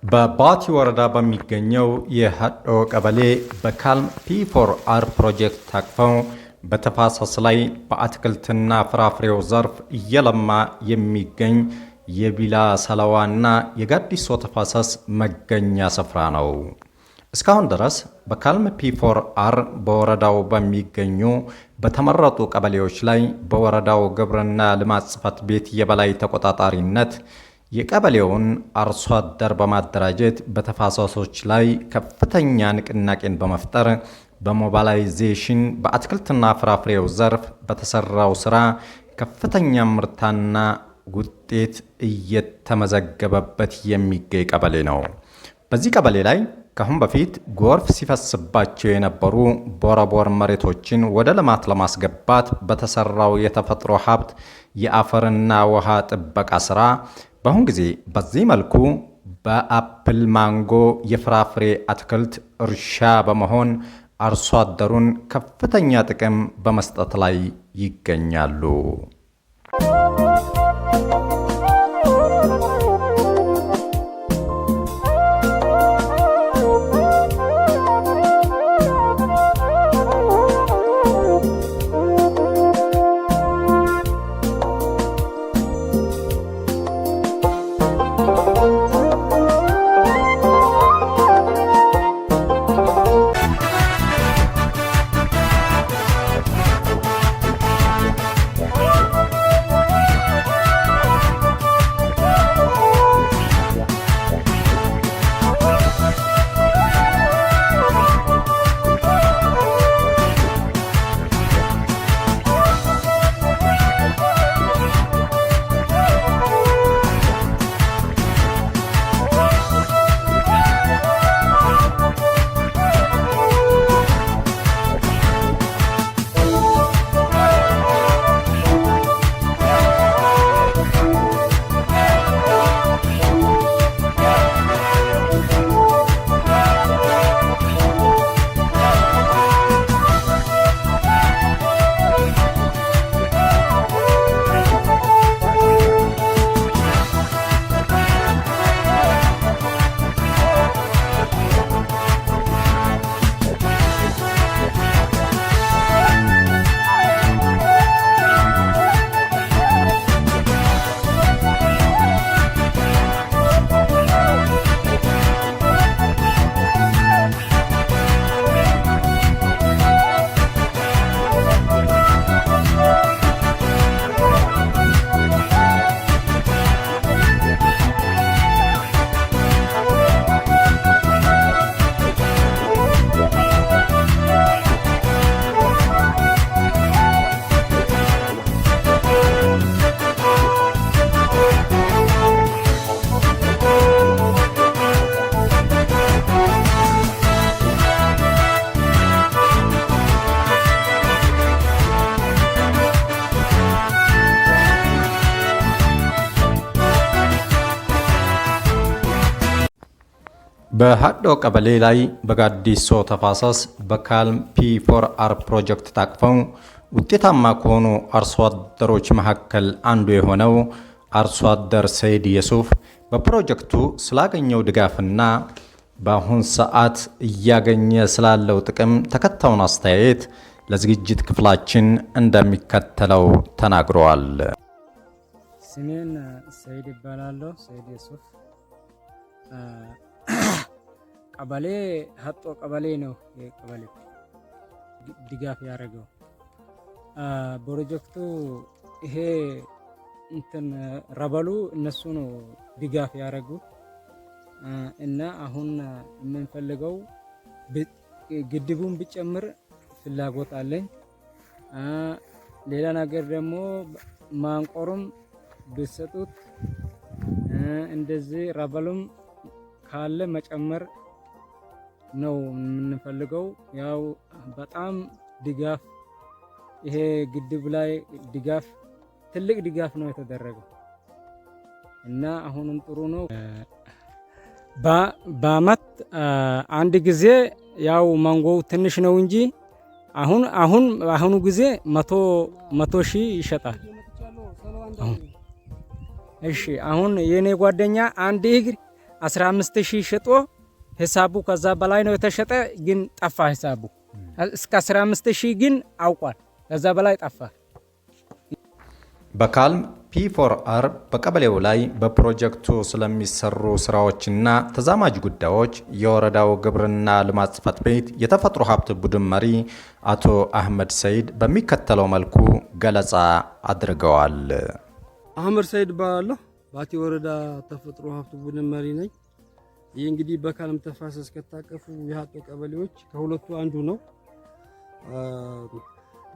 በባቲ ወረዳ በሚገኘው የሀዶ ቀበሌ በካልም P4R ፕሮጀክት ታቅፈው በተፋሰስ ላይ በአትክልትና ፍራፍሬው ዘርፍ እየለማ የሚገኝ የቢላ ሰለዋና የጋዲሶ ተፋሰስ መገኛ ስፍራ ነው። እስካሁን ድረስ በካልም P4R በወረዳው በሚገኙ በተመረጡ ቀበሌዎች ላይ በወረዳው ግብርና ልማት ጽሕፈት ቤት የበላይ ተቆጣጣሪነት የቀበሌውን አርሶ አደር በማደራጀት በተፋሰሶች ላይ ከፍተኛ ንቅናቄን በመፍጠር በ mobilization በአትክልትና ፍራፍሬው ዘርፍ በተሰራው ስራ ከፍተኛ ምርታና ውጤት እየተመዘገበበት የሚገኝ ቀበሌ ነው። በዚህ ቀበሌ ላይ ከአሁን በፊት ጎርፍ ሲፈስባቸው የነበሩ ቦረቦር መሬቶችን ወደ ልማት ለማስገባት በተሰራው የተፈጥሮ ሀብት የአፈርና ውሃ ጥበቃ ስራ በአሁን ጊዜ በዚህ መልኩ በ apple፣ ማንጎ የፍራፍሬ አትክልት እርሻ በመሆን አርሶ አደሩን ከፍተኛ ጥቅም በመስጠት ላይ ይገኛሉ። በሀዶ ቀበሌ ላይ በጋዲሶ ተፋሰስ በካልም P4R ፕሮጀክት ታቅፈው ውጤታማ ከሆኑ አርሶ አደሮች መካከል አንዱ የሆነው አርሶ አደር ሰይድ የሱፍ በፕሮጀክቱ ስላገኘው ድጋፍና በአሁን ሰዓት እያገኘ ስላለው ጥቅም ተከታዩን አስተያየት ለዝግጅት ክፍላችን እንደሚከተለው ተናግረዋል። ስሜን ሰይድ ይባላለሁ። ሰይድ የሱፍ ቀበሌ ሀጦ ቀበሌ ነው። ቀበሌ ድጋፍ ያደረገው ፕሮጀክቱ ይሄ እንትን ረበሉ እነሱ ነው ድጋፍ ያደረጉት እና አሁን የምንፈልገው ግድቡን ብጨምር ፍላጎት አለኝ። ሌላ ነገር ደግሞ ማንቆሩም ብሰጡት እንደዚህ ረበሉም ካለ መጨመር ነው የምንፈልገው። ያው በጣም ድጋፍ ይሄ ግድብ ላይ ድጋፍ ትልቅ ድጋፍ ነው የተደረገው እና አሁንም ጥሩ ነው። በአመት አንድ ጊዜ ያው ማንጎው ትንሽ ነው እንጂ አሁን አሁን አሁኑ ጊዜ 100,000 ይሸጣል። እሺ አሁን የኔ ጓደኛ አንድ እግር 15 ሺህ ሽጦ ሂሳቡ ከዛ በላይ ነው የተሸጠ፣ ግን ጠፋ ሂሳቡ። እስከ 15 ሺህ ግን አውቋል። ከዛ በላይ ጠፋ። በ CALM P4R በቀበሌው ላይ በፕሮጀክቱ ስለሚሰሩ ስራዎችና ተዛማጅ ጉዳዮች የወረዳው ግብርና ልማት ጽሕፈት ቤት የተፈጥሮ ሀብት ቡድን መሪ አቶ አህመድ ሰይድ በሚከተለው መልኩ ገለጻ አድርገዋል። አህመድ ሰይድ እባላለሁ። ባቲ ወረዳ ተፈጥሮ ሀብት ቡድን መሪ ነኝ። ይህ እንግዲህ በ CALM ተፋሰስ ከታቀፉ የሀጦ ቀበሌዎች ከሁለቱ አንዱ ነው።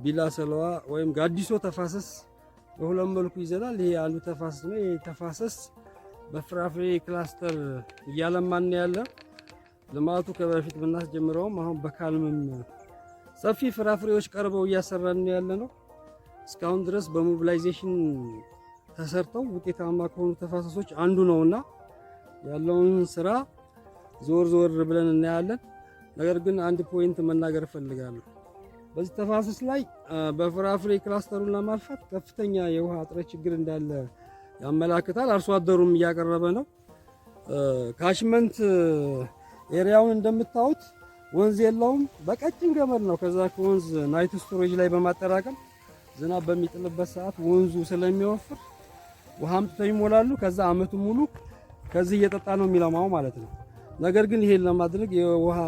ቢላ ሰለዋ ወይም ጋዲሶ ተፋሰስ በሁለት መልኩ ይዘናል። ይሄ አንዱ ተፋሰስ ነው። ይሄ ተፋሰስ በፍራፍሬ cluster እያለማን ያለ ልማቱ ከበፊት ብናስጀምረውም አሁን በ CALM ም ሰፊ ፍራፍሬዎች ቀርበው እያሰራን ያለ ነው። እስካሁን ድረስ በ mobilization ተሰርተው ውጤታማ ከሆኑ ተፋሰሶች አንዱ ነውና ያለውን ስራ ዞር ዞር ብለን እናያለን። ነገር ግን አንድ point መናገር እፈልጋለሁ። በዚህ ተፋሰስ ላይ በፍራፍሬ cluster ኡን ለማልፋት ከፍተኛ የውሃ እጥረት ችግር እንዳለ ያመላክታል። አርሶ አደሩም እያቀረበ ነው። Catchment area ውን እንደምታዩት ወንዝ የለውም። በቀጭን ገመድ ነው። ከዛ ከወንዝ night storage ላይ በማጠራቀም ዝናብ በሚጥልበት ሰዓት ወንዙ ስለሚወፍር ውሃ አምጥተው ይሞላሉ። ከዛ አመቱ ሙሉ ከዚህ እየጠጣ ነው የሚለማው ማለት ነው። ነገር ግን ይሄን ለማድረግ የውሃ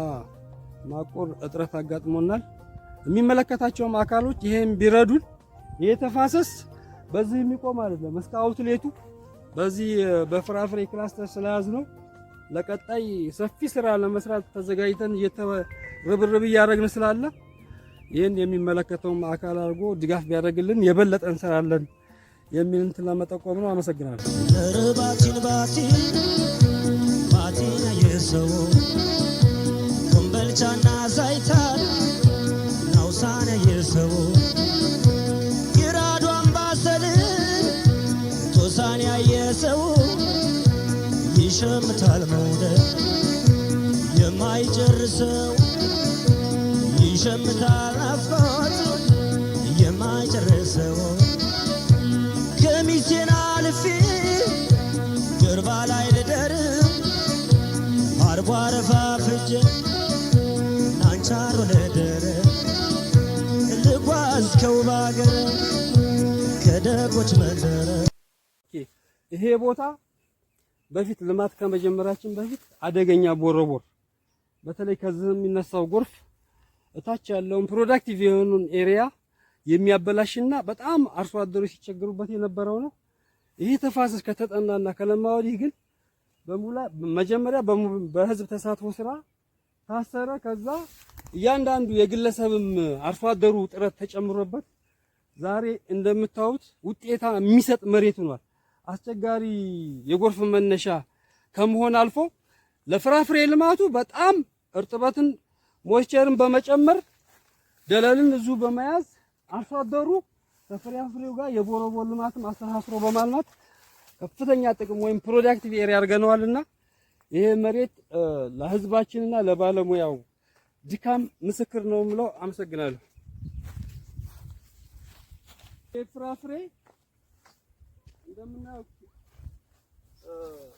ማቆር እጥረት አጋጥሞናል። የሚመለከታቸውም አካሎች ይሄን ቢረዱን። ይሄ ተፋሰስ በዚህ የሚቆም አይደለም። እስከ outlet ኡ በዚህ በፍራፍሬ cluster ስለያዝ ነው ለቀጣይ ሰፊ ስራ ለመስራት ተዘጋጅተን ርብርብ እያደረግን ስላለ ይህን የሚመለከተውም አካል አድርጎ ድጋፍ ቢያደርግልን የበለጠ እንሰራለን የሚል እንትን ለመጠቆም ነው። አመሰግናለሁ። ባቲን ባቲ ባቲና የሰው ኮምበልቻና ዛይታል ናውሳነ የሰው ግራዱ አምባሰልን ቶሳን ያየሰው ይሸምታል መውደድ የማይጨርሰው ይሸምታል ናፍቆት የማይጨርሰው ከሚሴን አልፌ ጀርባ ላይ ልደርም አርቦ አረፋ ፍጄ ናንቻሮ ልደር ልጓዝ ከውብ አገር ከደጎች መንደር። ይሄ ቦታ በፊት ልማት ከመጀመራችን በፊት አደገኛ ቦረቦር፣ በተለይ ከዚህ የሚነሳው ጎርፍ እታች ያለውን productive የሆኑን area የሚያበላሽና በጣም አርሶ አደሮች ሲቸገሩበት የነበረው ነው። ይህ ተፋሰስ ከተጠናና ከለማ ወዲህ ግን በሙላ መጀመሪያ በህዝብ ተሳትፎ ስራ ታሰረ። ከዛ እያንዳንዱ የግለሰብም አርሶ አደሩ ጥረት ተጨምሮበት ዛሬ እንደምታዩት ውጤታ የሚሰጥ መሬት ሆኗል። አስቸጋሪ የጎርፍ መነሻ ከመሆን አልፎ ለፍራፍሬ ልማቱ በጣም እርጥበትን moisture ን በመጨመር ደለልን እዙ በመያዝ አርሶ አደሩ ከፍራፍሬው ጋር የቦረቦር ልማትም አስተሳስሮ በማልማት ከፍተኛ ጥቅም ወይም productive area አድርገነዋልና ይሄ መሬት ለህዝባችንና ለባለሙያው ድካም ምስክር ነው የምለው። አመሰግናለሁ። ፍራፍሬ እንደምናየው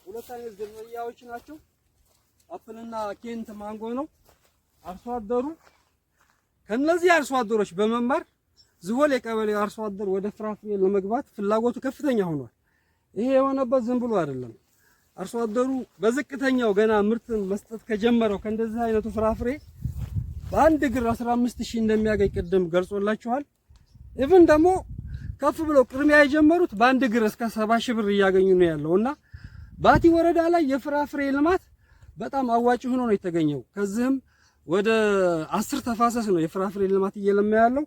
ሁለት አይነት ዝርያዎች ናቸው። Apple ና ኬንት ማንጎ ነው። አርሶ አደሩ ከነዚህ አርሶ አደሮች በመማር ዝሆል የቀበሌ አርሶ አደር ወደ ፍራፍሬ ለመግባት ፍላጎቱ ከፍተኛ ሆኗል። ይሄ የሆነበት ዝም ብሎ አይደለም። አርሶ አደሩ በዝቅተኛው ገና ምርት መስጠት ከጀመረው ከእንደዚህ አይነቱ ፍራፍሬ በአንድ እግር 15,000 እንደሚያገኝ ቅድም ገልጾላችኋል። Even ደግሞ ከፍ ብለው ቅድሚያ የጀመሩት በአንድ እግር እስከ 70,000 ብር እያገኙ ነው ያለው እና ባቲ ወረዳ ላይ የፍራፍሬ ልማት በጣም አዋጭ ሆኖ ነው የተገኘው። ከዚህም ወደ 10 ተፋሰስ ነው የፍራፍሬ ልማት እየለማ ያለው።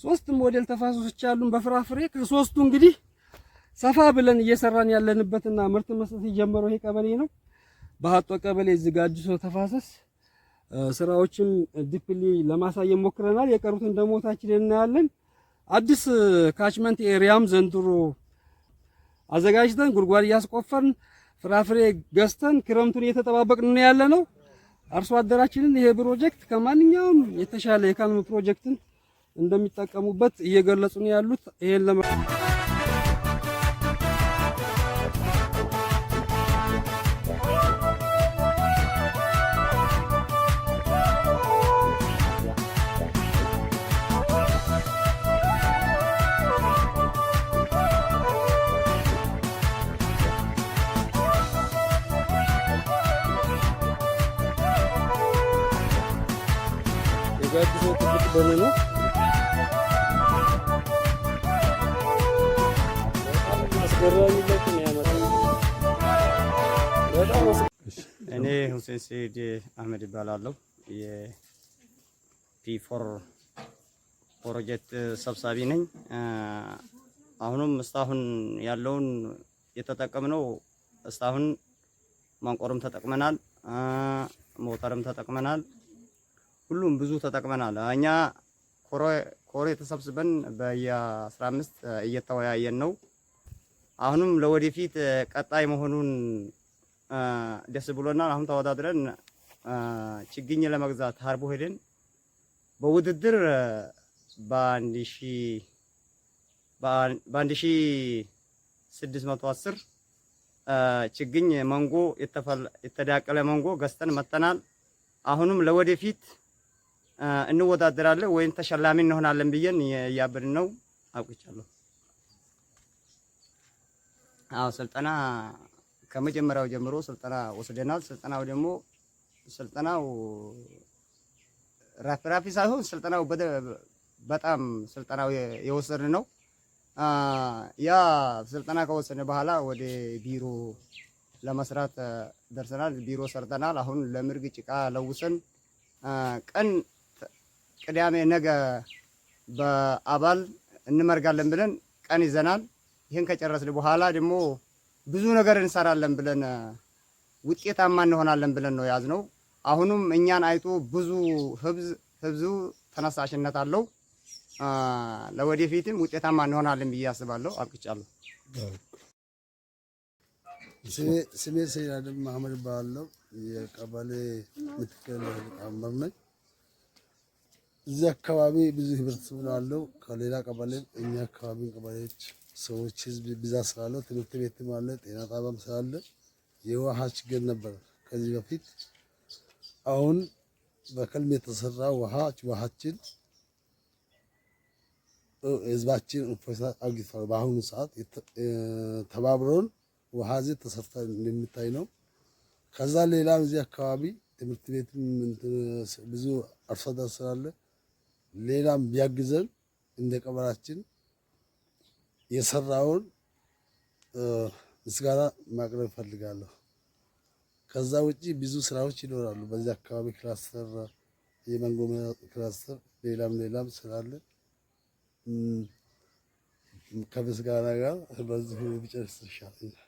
ሶስት ሞዴል ተፋሰሶች ያሉን በፍራፍሬ ከሶስቱ እንግዲህ ሰፋ ብለን እየሰራን ያለንበትና ምርት መስጠት የጀመረው ይሄ ቀበሌ ነው። በሀጦ ቀበሌ ዝጋጅሶ ተፋሰስ ስራዎችን deeply ለማሳየት ሞክረናል። የቀሩትን ደግሞ ታች እናያለን። አዲስ catchment area ም ዘንድሮ አዘጋጅተን ጉድጓድ እያስቆፈርን ፍራፍሬ ገዝተን ክረምቱን እየተጠባበቅን ነው ያለ ነው። አርሶ አደራችንን ይሄ ፕሮጀክት ከማንኛውም የተሻለ የ CALM ፕሮጀክትን እንደሚጠቀሙበት እየገለጹ ነው ያሉት። ይሄን ለማ ጋዲሶ ትልቅ ደን ነው። አስገራሚ ለውጥ ነው ያመጣው። በጣም እኔ ሁሴን ሰይድ አህመድ እባላለሁ። የ P4 ፕሮጀክት ሰብሳቢ ነኝ። አሁንም እስካሁን ያለውን የተጠቀምነው እስካሁን ማንቆርም ተጠቅመናል፣ ሞተርም ተጠቅመናል፣ ሁሉም ብዙ ተጠቅመናል። እኛ ኮሬ ተሰብስበን በየ15 እየተወያየን ነው። አሁንም ለወደፊት ቀጣይ መሆኑን ደስ ብሎናል። አሁን ተወዳድረን ችግኝ ለመግዛት ሀርቦ ሄደን በውድድር በ1610 ችግኝ መንጎ የተዳቀለ መንጎ ገዝተን መጥተናል። አሁንም ለወደፊት እንወዳደራለን ወይም ተሸላሚ እንሆናለን ብዬን እያበድን ነው። አውቅቻለሁ። አዎ፣ ስልጠና ከመጀመሪያው ጀምሮ ስልጠና ወስደናል። ስልጠናው ደግሞ ስልጠናው ራፊ ሳይሆን ስልጠናው በጣም ስልጠናው የወሰድን ነው። ያ ስልጠና ከወሰድን በኋላ ወደ ቢሮ ለመስራት ደርሰናል። ቢሮ ሰርተናል። አሁን ለምርግ ጭቃ ለውሰን ቀን ቅዳሜ ነገ በአባል እንመርጋለን ብለን ቀን ይዘናል። ይህን ከጨረስን በኋላ ደግሞ ብዙ ነገር እንሰራለን ብለን ውጤታማ እንሆናለን ብለን ነው የያዝነው። አሁንም እኛን አይቶ ብዙ ህዝቡ ተነሳሽነት አለው። ለወደፊትም ውጤታማ እንሆናለን ብዬ አስባለሁ። አብቅቻለሁ። ስሜ ሰይድ አደም መሐመድ እባላለሁ። የቀበሌ ምክትል ሊቀመንበር ነኝ። እዚህ አካባቢ ብዙ ህብረተሰብ ነው ያለው። ከሌላ ቀበሌ እኛ አካባቢ ቀበሌዎች ሰዎች ህዝብ ብዛት ስላለው ትምህርት ቤትም አለ፣ ጤና ጣቢያም ስላለ የውሃ ችግር ነበር ከዚህ በፊት። አሁን በከልም የተሰራ ውሃችን ህዝባችን እፎይታ አግኝቷል። በአሁኑ ሰዓት ተባብረውን ውሃ እዚህ ተሰርታ እንደሚታይ ነው። ከዛ ሌላም እዚህ አካባቢ ትምህርት ቤትም ብዙ አርሶ አደር ስላለ ሌላም ቢያግዘን እንደ ቀበራችን የሰራውን ምስጋና ማቅረብ እፈልጋለሁ። ከዛ ውጪ ብዙ ስራዎች ይኖራሉ። በዚህ አካባቢ cluster፣ የማንጎ cluster፣ ሌላም ሌላም ስላለ ከምስጋና ጋር በዚሁ ብጨርስ ይሻለኛል።